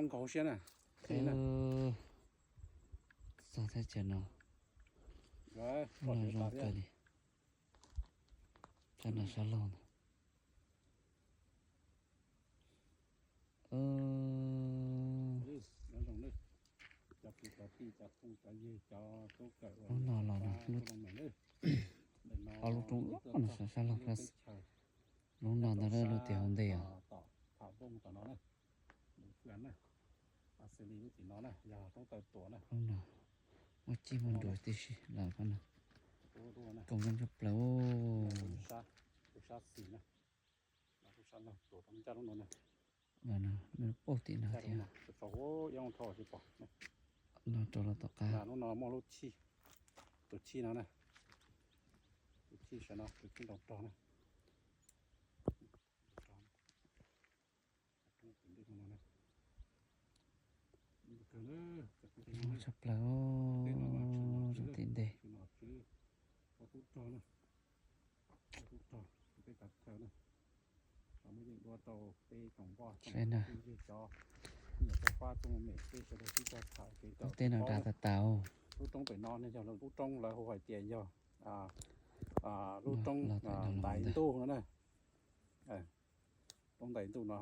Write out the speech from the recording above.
Nkaus hauv siab na. Txog thaj chaw no, zoo kawg li. Cov nram sab laug ntawd. Lub no los no, ob lub roob no sab sab laug, lub no ntawd lub tias hauv ntej os. Lub no muaj cig muaj nruas tib si lawm no. Koom zoo tshaj plaws. Los no, nws paub tim no thiab. No rau los tom qab. Lub no muaj lub chij, tus chij no na, tus chij sawv no, tus chij nraud rog na. Tshaj plaws, zoo tim ntej. Saib na, lub teb no dav tas tas. Lub roob pem no ne yog lub roob lawv hu hais tias yog lub roob ntais ntuj no na. Roob ntais ntuj no